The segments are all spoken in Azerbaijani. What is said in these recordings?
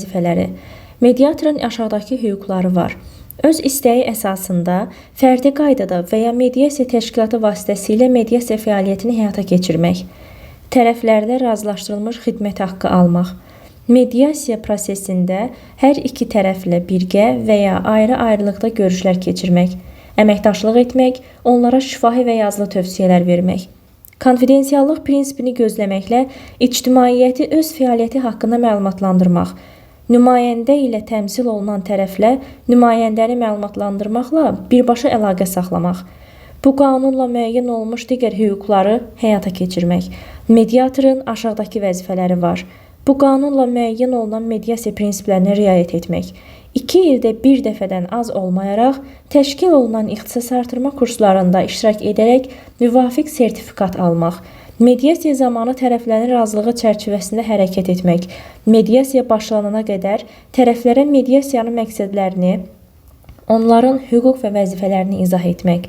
Vəzifələri. Mediatorun aşağıdakı hüquqları var. Öz istəyi əsasında fərdi qaydada və ya mediasiya təşkilatı vasitəsilə mediasiya fəaliyyətini həyata keçirmək, tərəflərlə razılaşdırılmış xidmət haqqı almaq, mediasiya prosesində hər iki tərəflə birgə və ya ayrı-ayrılıqda görüşlər keçirmək, əməkdaşlıq etmək, onlara şifahi və yazılı tövsiyələr vermək, konfidensiallıq prinsipini gözləməklə ictimaiyyəti öz fəaliyyəti haqqında məlumatlandırmaq, nümayəndə ilə təmsil olunan tərəflə nümayəndəni məlumatlandırmaqla birbaşa əlaqə saxlamaq, bu qanunla müəyyən olunmuş digər hüquqları həyata keçirmək. Mediatorun aşağıdakı vəzifələri var. Bu qanunla müəyyən olunan mediasiya prinsiplərinə riayət etmək. 2 ildə bir dəfədən az olmayaraq təşkil olunan ixtisas artırma kurslarında iştirak edərək müvafiq sertifikat almaq, mediasiya zamanı tərəflərin razılığı çərçivəsində hərəkət etmək, mediasiya başlanana qədər tərəflərə mediasiyanın məqsədlərini, onların hüquq və vəzifələrini izah etmək,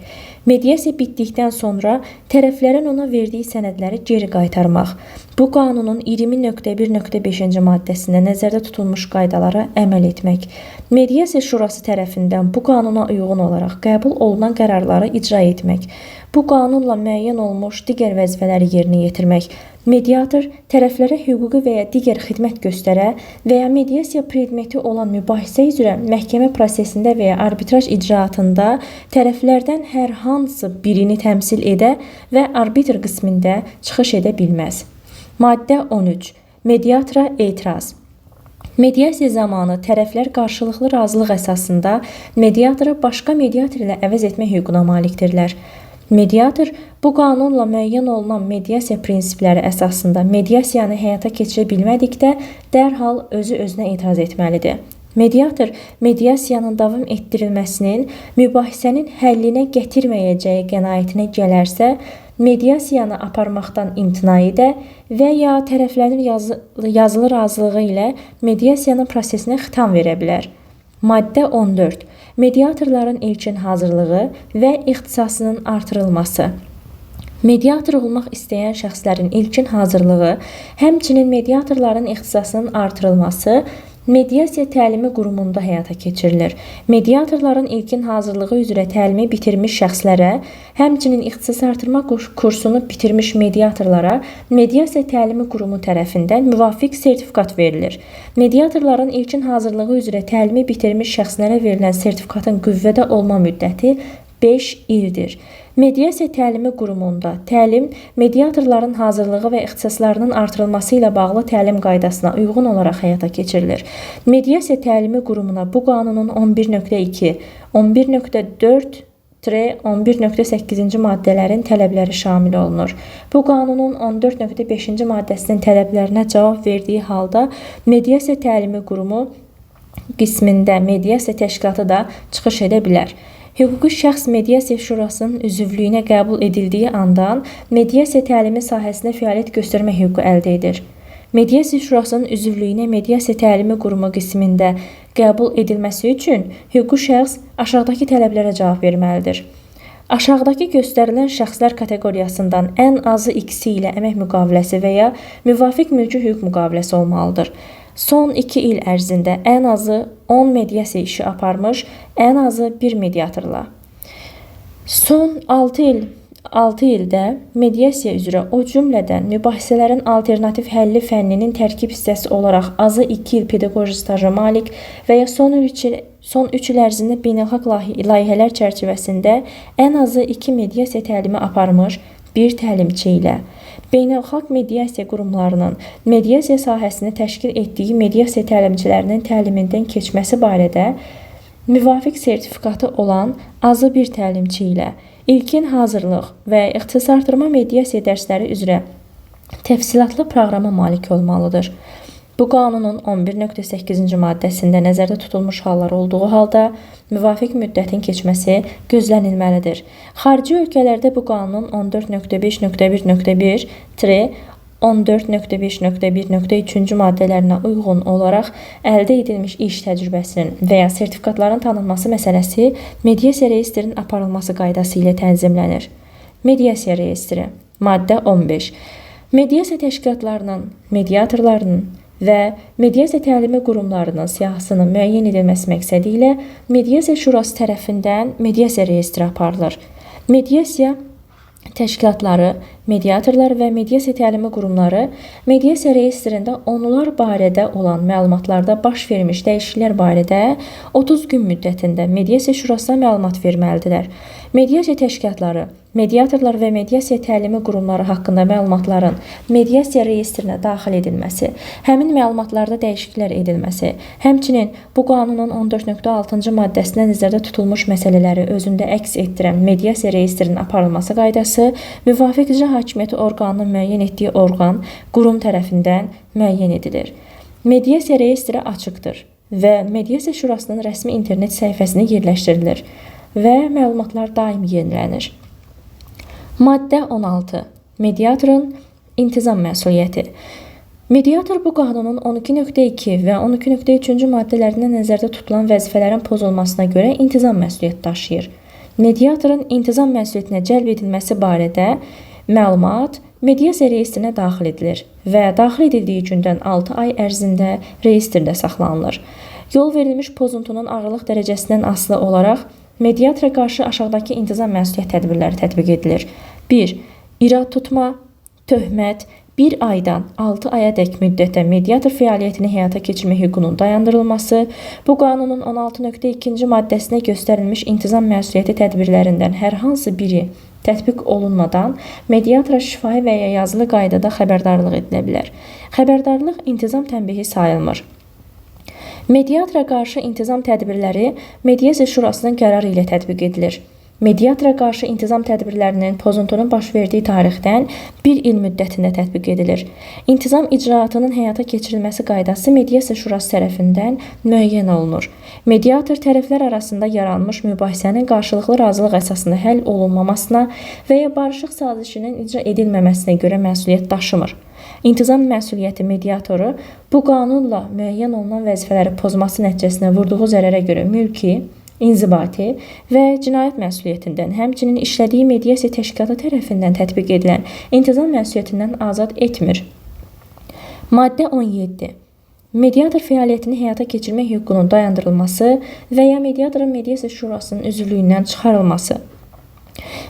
mediasiya bitdikdən sonra tərəflərin ona verdiyi sənədləri geri qaytarmaq, bu qanunun 20.1.5-ci maddəsində nəzərdə tutulmuş qaydalara əməl etmək, mediasiya şurası tərəfindən bu qanuna uyğun olaraq qəbul olunan qərarları icra etmək, bu qanunla müəyyən olunmuş digər vəzifələri yerinə yetirmək, mediator tərəflərə hüquqi və ya digər xidmət göstərə və ya mediasiya predmeti olan mübahisə üzrə məhkəmə prosesində və ya arbitraj icraatında tərəflərdən hər hansı birini təmsil edə və arbitr qismində çıxış edə bilməz. Maddə 13. Mediatora etiraz. Mediasiya zamanı tərəflər qarşılıqlı razılıq əsasında mediatoru başqa mediator ilə əvəz etmə hüququna malikdirlər. Mediator bu qanunla müəyyən olunan mediasiya prinsipləri əsasında mediasiyanı həyata keçirə bilmədikdə dərhal özü özünə etiraz etməlidir. Mediator mediasiyanın davam etdirilməsinin mübahisənin həllinə gətirməyəcəyi qənaətinə gələrsə, mediasiyanı aparmaqdan imtina edə və ya tərəflərin yazılı razılığı ilə mediasiyanın prosesinə xitam verə bilər. Maddə 14. Mediatorların ilkin hazırlığı və ixtisasının artırılması. Mediator olmaq istəyən şəxslərin ilkin hazırlığı, həmçinin mediatorların ixtisasının artırılması Mediasiya Təlimi Qurumunda həyata keçirilir. Mediatorların ilkin hazırlığı üzrə təlimi bitirmiş şəxslərə, həmçinin ixtisas artırma kursunu bitirmiş mediatorlara Mediasiya Təlimi Qurumu tərəfindən müvafiq sertifikat verilir. Mediatorların ilkin hazırlığı üzrə təlimi bitirmiş şəxslərə verilən sertifikatın qüvvədə olma müddəti 5 ildir. Mediasiya Təlimi Qurumunda təlim mediatorların hazırlığı və ixtisaslarının artırılması ilə bağlı təlim qaydasına uyğun olaraq həyata keçirilir. Mediasiya Təlimi Qurumuna bu qanunun 11.2, 11.4 11.8-ci maddələrin tələbləri şamil olunur. Bu qanunun 14.5-ci maddəsinin tələblərinə cavab verdiyi halda Mediasiya Təlimi Qurumu qismində mediasiya təşkilatı da çıxış edə bilər. Hüquqi şəxs Mediasiya Şurasının üzvlüyünə qəbul edildiyi andan mediasiya təlimi sahəsində fəaliyyət göstərmə hüququ əldə edir. Mediasiya Şurasının üzvlüyünə Mediasiya Təlimi Qurumu qismində qəbul edilməsi üçün hüquqi şəxs aşağıdakı tələblərə cavab verməlidir. Aşağıdakı göstərilən şəxslər kateqoriyasından ən azı ikisi ilə əmək müqaviləsi və ya müvafiq mülki hüquq müqaviləsi olmalıdır. Son 2 il ərzində ən azı 10 mediasiya işi aparmış ən azı bir mediatorla. Son 6 ildə mediasiya üzrə o cümlədən mübahisələrin alternativ həlli fənninin tərkib hissəsi olaraq azı 2 il pedaqoji staja malik və ya son 3 il ərzində beynəlxalq layihələr çərçivəsində ən azı 2 mediasiya təlimi aparmış bir təlimçi ilə beynəlxalq mediasiya qurumlarının mediasiya sahəsində təşkil etdiyi mediasiya təlimçilərinin təlimindən keçməsi barədə müvafiq sertifikatı olan azı bir təlimçi ilə ilkin hazırlıq və ixtisas artırma mediasiya dərsləri üzrə təfsilatlı proqrama malik olmalıdır. Bu qanunun 11.8-ci maddəsində nəzərdə tutulmuş hallar olduğu halda müvafiq müddətin keçməsi gözlənilməlidir. Xarici ölkələrdə bu qanunun 14.5.1.1 14.5.1.3-cü maddələrinə uyğun olaraq əldə edilmiş iş təcrübəsinin və ya sertifikatların tanınması məsələsi mediasiya reyestrinin aparılması qaydası ilə tənzimlənir. Mediasiya reyestri. Maddə 15. Mediasiya təşkilatlarının, mediatorlarının və mediasiya təlimi qurumlarının siyahısının müəyyən edilməsi məqsədi ilə Mediasiya Şurası tərəfindən mediasiya reyestri aparılır. Mediasiya təşkilatları, mediatorlar və mediasiya təlimi qurumları mediasiya reyestrində onlar barədə olan məlumatlarda baş vermiş dəyişikliklər barədə 30 gün müddətində Mediasiya Şurasına məlumat verməlidirlər. Mediasiya təşkilatları, mediatorlar və mediasiya təlimi qurumları haqqında məlumatların mediasiya reyestrinə daxil edilməsi, həmin məlumatlarda dəyişikliklər edilməsi, həmçinin bu qanunun 14.6-cı maddəsində nəzərdə tutulmuş məsələləri özündə əks etdirən mediasiya reyestrinin aparılması qaydası müvafiq icra hakimiyyəti orqanının müəyyən etdiyi orqan, qurum tərəfindən müəyyən edilir. Mediasiya reyestri açıqdır və Mediasiya Şurasının rəsmi internet səhifəsində yerləşdirilir və məlumatlar daim yenilənir. Maddə 16. Mediatorun intizam məsuliyyəti. Mediator bu qanunun 12.2 və 12.3-cü maddələrində nəzərdə tutulan vəzifələrin pozulmasına görə intizam məsuliyyəti daşıyır. Mediatorun intizam məsuliyyətinə cəlb edilməsi barədə məlumat mediasiya reyestrinə daxil edilir və daxil edildiyi gündən 6 ay ərzində reyestrdə saxlanılır. Yol verilmiş pozuntunun ağırlıq dərəcəsindən asılı olaraq mediatora qarşı aşağıdakı intizam məsuliyyət tədbirləri tətbiq edilir. 1. İrad tutma, töhmət, 1 aydan 6 aya dək müddətə mediator fəaliyyətini həyata keçirmə hüququnun dayandırılması, bu qanunun 16.2-ci maddəsində göstərilmiş intizam məsuliyyəti tədbirlərindən hər hansı biri tətbiq olunmadan mediatora şifahi və ya yazılı qaydada xəbərdarlıq edilə bilər. Xəbərdarlıq intizam tənbihi sayılmır. Mediatora qarşı intizam tədbirləri Mediasiya Şurasının qərarı ilə tətbiq edilir. Mediatora qarşı intizam tədbirlərinin pozuntunun baş verdiyi tarixdən 1 il müddətində tətbiq edilir. İntizam icraatının həyata keçirilməsi qaydası Mediasiya Şurası tərəfindən müəyyən olunur. Mediator tərəflər arasında yaranmış mübahisənin qarşılıqlı razılıq əsasında həll olunmamasına və ya barışıq sazişinin icra edilməməsinə görə məsuliyyət daşımır. İntizam məsuliyyəti mediatoru bu qanunla müəyyən olunan vəzifələri pozması nəticəsində vurduğu zərərə görə mülki, inzibati və cinayət məsuliyyətindən, həmçinin işlədiyi mediasiya təşkilatı tərəfindən tətbiq edilən intizam məsuliyyətindən azad etmir. Maddə 17. Mediator fəaliyyətini həyata keçirmək hüququnun dayandırılması və ya mediatorun Mediasiya Şurasının üzvlüyündən çıxarılması.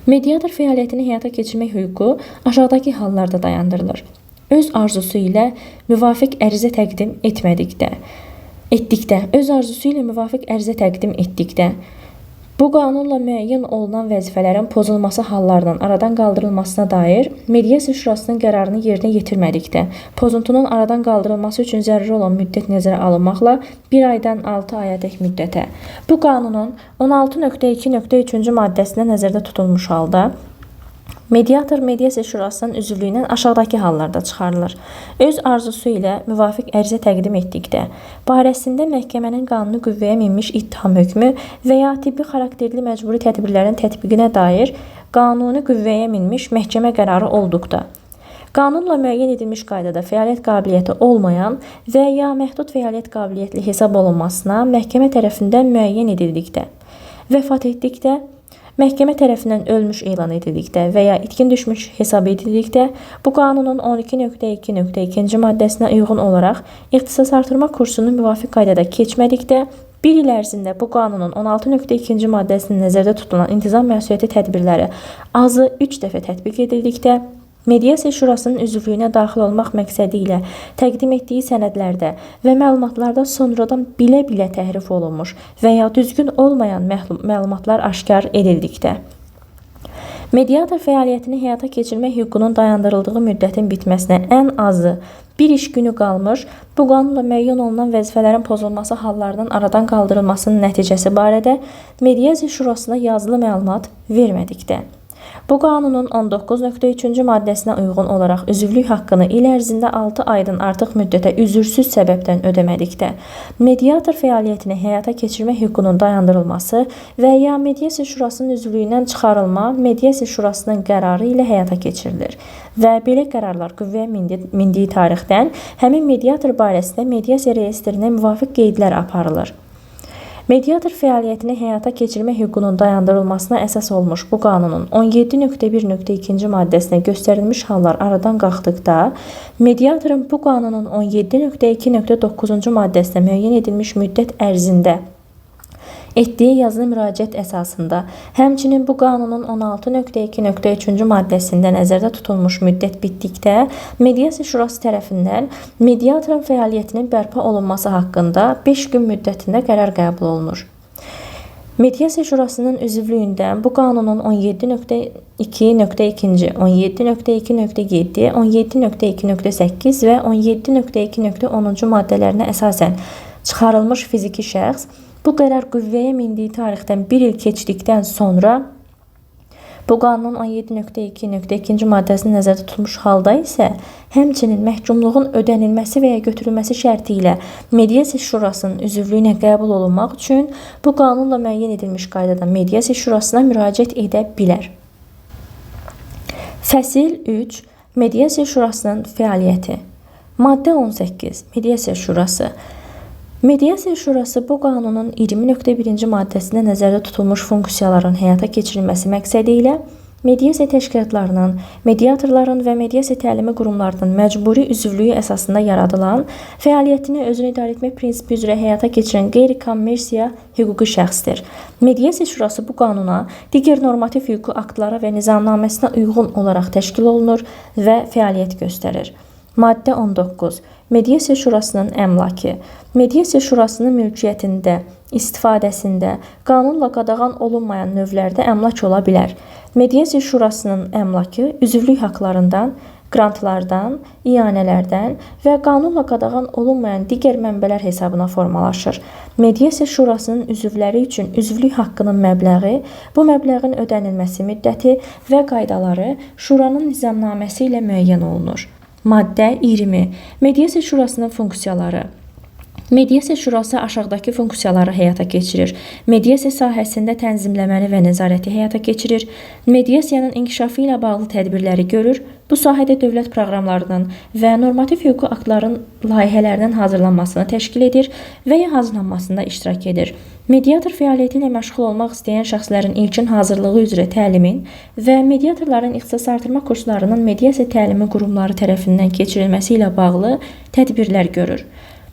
Mediator fəaliyyətini həyata keçirmək hüququ aşağıdakı hallarda dayandırılır. Öz arzusu ilə müvafiq ərizə təqdim etmədikdə, öz arzusu ilə müvafiq ərizə təqdim etdikdə, bu qanunla müəyyən olunan vəzifələrin pozulması hallarının aradan qaldırılmasına dair Mediasiya Şurasının qərarını yerinə yetirmədikdə, pozuntunun aradan qaldırılması üçün zəruri olan müddət nəzərə alınmaqla 1 aydan 6 aya dək müddətə, bu qanunun 16.2.3-cü maddəsində nəzərdə tutulmuş halda mediator Mediasiya Şurasının üzvlüyündən aşağıdakı hallarda çıxarılır. Öz arzusu ilə müvafiq ərizə təqdim etdikdə, barəsində məhkəmənin qanuni qüvvəyə minmiş ittiham hökmü və ya tibbi xarakterli məcburi tədbirlərin tətbiqinə dair qanuni qüvvəyə minmiş məhkəmə qərarı olduqda, qanunla müəyyən edilmiş qaydada fəaliyyət qabiliyyəti olmayan və ya məhdud fəaliyyət qabiliyyətli hesab olunmasına məhkəmə tərəfindən müəyyən edildikdə, vəfat etdikdə, məhkəmə tərəfindən ölmüş elan edildikdə və ya itkin düşmüş hesab edildikdə, bu qanunun 12.2.2-ci maddəsinə uyğun olaraq ixtisas artırma kursunu müvafiq qaydada keçmədikdə, bir il ərzində bu qanunun 16.2-ci maddəsində nəzərdə tutulan intizam məsuliyyəti tədbirləri azı 3 dəfə tətbiq edildikdə, Mediasiya Şurasının üzvlüyünə daxil olmaq məqsədi ilə təqdim etdiyi sənədlərdə və məlumatlarda sonradan bilə-bilə təhrif olunmuş və ya düzgün olmayan məlumatlar aşkar edildikdə, mediator fəaliyyətini həyata keçirmək hüququnun dayandırıldığı müddətin bitməsinə ən azı bir iş günü qalmış, bu qanunla müəyyən olunan vəzifələrin pozulması hallarının aradan qaldırılmasının nəticəsi barədə Mediasiya Şurasına yazılı məlumat vermədikdə, bu qanunun 19.3-cü maddəsinə uyğun olaraq üzvlük haqqını il ərzində 6 aydan artıq müddətə üzürsüz səbəbdən ödəmədikdə, mediator fəaliyyətini həyata keçirmə hüququnun dayandırılması və ya Mediasiya Şurasının üzvlüyündən çıxarılma Mediasiya Şurasının qərarı ilə həyata keçirilir və belə qərarlar qüvvəyə mindiyi tarixdən həmin mediator barəsində mediasiya reyestrinə müvafiq qeydlər aparılır. Mediator fəaliyyətini həyata keçirmə hüququnun dayandırılmasına əsas olmuş bu qanunun 17.1.2-ci maddəsinə göstərilmiş hallar aradan qalxdıqda, mediatorun bu qanunun 17.2.9-cu maddəsinə müəyyən edilmiş müddət ərzində etdiyi yazılı müraciət əsasında, həmçinin bu qanunun 16.2.3-cü maddəsində nəzərdə tutulmuş müddət bitdikdə Mediasiya Şurası tərəfindən mediatorun fəaliyyətinin bərpa olunması haqqında 5 gün müddətində qərar qəbul olunur. Mediasiya Şurasının üzvlüyündən bu qanunun 17.2.2-ci, 17.2.7, 17.2.8 və 17.2.10-cu maddələrinə əsasən çıxarılmış fiziki şəxs bu qərar qüvvəyə mindiyi tarixdən 1 il keçdikdən sonra bu qanunun 17.2.2-ci maddəsində nəzərdə tutulmuş halda isə həmçinin məhkumluğun ödənilməsi və ya götürülməsi şərti ilə Mediasiya Şurasının üzvlüyünə qəbul olunmaq üçün bu qanunla müəyyən edilmiş qaydada Mediasiya Şurasına müraciət edə bilər. Fəsil 3. Mediasiya Şurasının fəaliyyəti. Maddə 18. Mediasiya Şurası. Mediasiya Şurası bu qanunun 20.1-ci maddəsində nəzərdə tutulmuş funksiyaların həyata keçirilməsi məqsədi ilə mediasiya təşkilatlarının, mediatorların və mediasiya təlimi qurumlarının məcburi üzvlüyü əsasında yaradılan, fəaliyyətini özünü idarə etmə prinsipi üzrə həyata keçirən qeyri-kommersiya hüquqi şəxsdir. Mediasiya Şurası bu qanuna, digər normativ hüquqi aktlara və nizamnaməsinə uyğun olaraq təşkil olunur və fəaliyyət göstərir. Maddə 19. Mediasiya Şurasının əmlakı. Mediasiya Şurasının mülkiyyətində, istifadəsində qanunla qadağan olunmayan növlərdə əmlak ola bilər. Mediasiya Şurasının əmlakı üzvlük haqlarından, qrantlardan, ianələrdən və qanunla qadağan olunmayan digər mənbələr hesabına formalaşır. Mediasiya Şurasının üzvləri üçün üzvlük haqqının məbləği, bu məbləğin ödənilməsi müddəti və qaydaları Şuranın nizamnaməsi ilə müəyyən olunur. Maddə 20. Mediasiya Şurasının funksiyaları. Mediasiya Şurası aşağıdakı funksiyaları həyata keçirir. Mediasiya sahəsində tənzimləməni və nəzarəti həyata keçirir. Mediasiyanın inkişafı ilə bağlı tədbirləri görür. Bu sahədə dövlət proqramlarının və normativ hüquqi aktların layihələrinin hazırlanmasını təşkil edir və ya hazırlanmasında iştirak edir. Mediator fəaliyyəti ilə məşğul olmaq istəyən şəxslərin ilkin hazırlığı üzrə təlimin və mediatorların ixtisas artırma kurslarının mediasiya təlimi qurumları tərəfindən keçirilməsi ilə bağlı tədbirlər görür.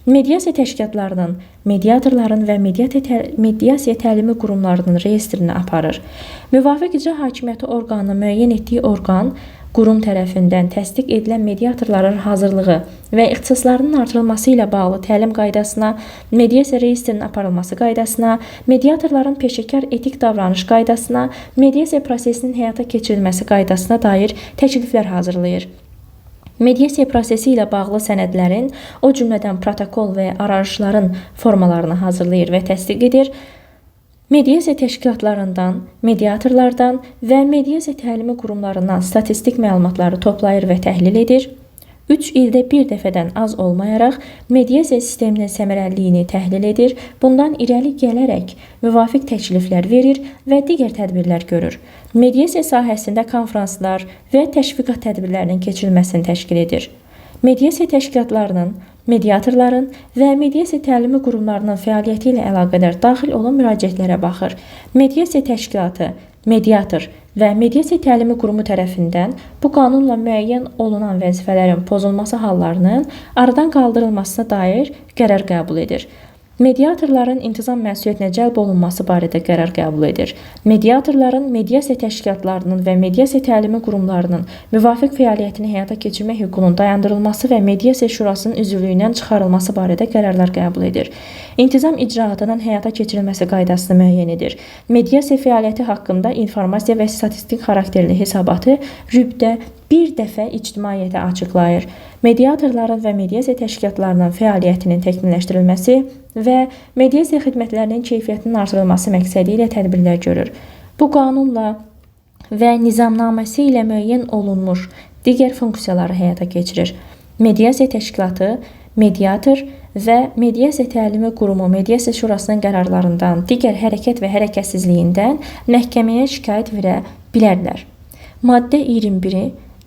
Mediasiya təşkilatlarının, mediatorların və mediasiya təlimi qurumlarının reyestrini aparır. Müvafiq icra hakimiyyəti orqanının müəyyən etdiyi orqan, qurum tərəfindən təsdiq edilən mediatorların hazırlığı və ixtisaslarının artırılması ilə bağlı təlim qaydasına, mediasiya reyestrinin aparılması qaydasına, mediatorların peşəkar etik davranış qaydasına, mediasiya prosesinin həyata keçirilməsi qaydasına dair təkliflər hazırlayır. Mediasiya prosesi ilə bağlı sənədlərin, o cümlədən protokol və arayışların formalarını hazırlayır və təsdiq edir. Mediasiya təşkilatlarından, mediatorlardan və mediasiya təlimi qurumlarından statistik məlumatları toplayır və təhlil edir. 3 ildə bir dəfədən az olmayaraq mediasiya sisteminin səmərəliliyini təhlil edir, bundan irəli gələrək müvafiq təkliflər verir və digər tədbirlər görür. Mediasiya sahəsində konfranslar və təşviqat tədbirlərinin keçirilməsini təşkil edir. Mediasiya təşkilatlarının, mediatorların və mediasiya təlimi qurumlarının fəaliyyəti ilə əlaqədar daxil olan müraciətlərə baxır. Mediasiya təşkilatı, mediator və mediasiya təlimi qurumu tərəfindən bu qanunla müəyyən olunan vəzifələrin pozulması hallarının aradan qaldırılmasına dair qərar qəbul edir. Mediatorların intizam məsuliyyətinə cəlb olunması barədə qərar qəbul edir. Mediatorların, mediasiya təşkilatlarının və mediasiya təlimi qurumlarının müvafiq fəaliyyətini həyata keçirmə hüququnun dayandırılması və mediasiya şurasının üzvlüyündən çıxarılması barədə qərarlar qəbul edir. İntizam icraatının həyata keçirilməsi qaydasını müəyyən edir. Mediasiya fəaliyyəti haqqında informasiya və statistik xarakterli hesabatı rübdə bir dəfə ictimaiyyətə açıqlayır. Mediatorların və mediasiya təşkilatlarının fəaliyyətinin təkmilləşdirilməsi və mediasiya xidmətlərinin keyfiyyətinin artırılması məqsədi ilə tədbirlər görür. Bu qanunla və nizamnaməsi ilə müəyyən olunmuş digər funksiyaları həyata keçirir. Mediasiya təşkilatı, mediator və mediasiya təlimi qurumu mediasiya şurasının qərarlarından, digər hərəkət və hərəkətsizliyindən məhkəməyə şikayət verə bilərlər. Maddə 21.